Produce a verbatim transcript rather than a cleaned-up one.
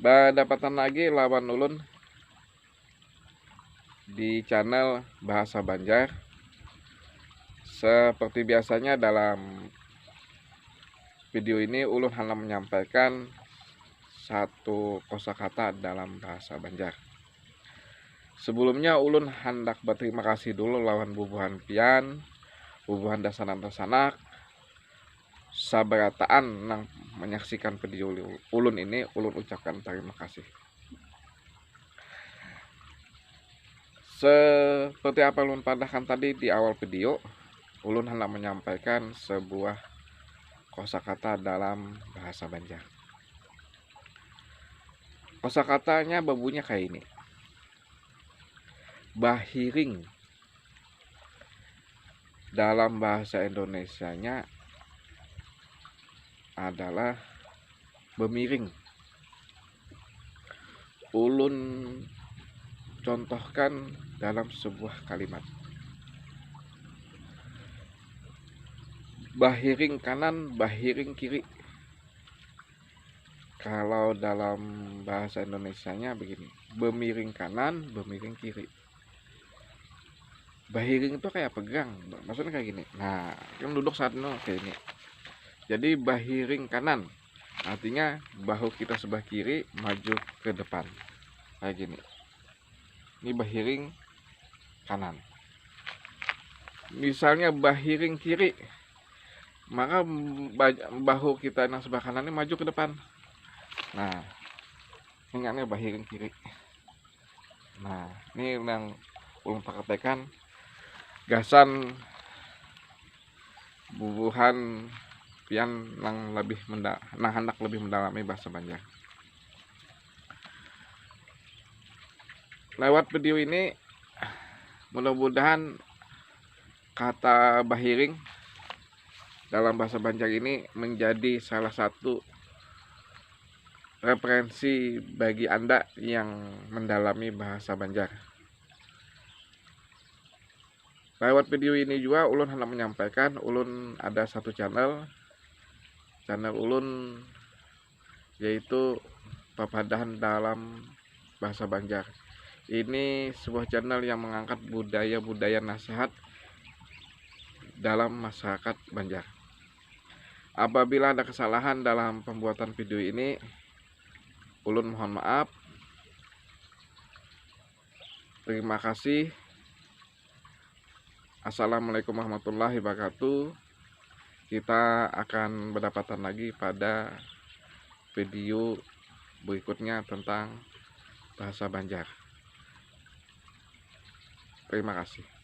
Badapatan lagi lawan ulun di channel Bahasa Banjar. Seperti biasanya, dalam video ini ulun handak menyampaikan satu kosakata dalam bahasa Banjar. Sebelumnya, ulun handak berterima kasih dulu lawan bubuhan pian, bubuhan dasanak-dasanak, sabarataan nang menyaksikan video ulun ini, ulun ucapkan terima kasih. Seperti apa ulun padahkan tadi di awal video, ulun hendak menyampaikan sebuah kosakata dalam bahasa Banjar. Kosakatanya berbunyi kayak ini. Bahiring dalam bahasa Indonesianya adalah bemiring. Ulun contohkan dalam sebuah kalimat. Bahiring kanan, bahiring kiri. Kalau dalam bahasa Indonesianya begini, bemiring kanan, bemiring kiri. Bahiring itu kayak pegang, maksudnya kayak gini. Nah, kan duduk saat ini kayak ini. Jadi bahiring kanan, artinya bahu kita sebelah kiri maju ke depan. Kayak gini. Ini bahiring kanan. Misalnya bahiring kiri, maka ba-, bahu kita yang sebelah kanan ini maju ke depan. Nah, ingatnya bahiring kiri. Nah, ini yang ulun praktekan gasan bubuhan pian nang lebih menda-, nang handak lebih mendalami bahasa Banjar. Lewat video ini, mudah-mudahan kata bahiring dalam bahasa Banjar ini menjadi salah satu referensi bagi Anda yang mendalami bahasa Banjar. Lewat video ini juga ulun hendak menyampaikan, ulun ada satu channel. Channel ulun yaitu Papadahan dalam Bahasa Banjar. Ini sebuah channel yang mengangkat budaya-budaya nasihat dalam masyarakat Banjar. Apabila ada kesalahan dalam pembuatan video ini, ulun mohon maaf. Terima kasih. Assalamualaikum warahmatullahi wabarakatuh. Kita akan berdapatan lagi pada video berikutnya tentang bahasa Banjar. Terima kasih.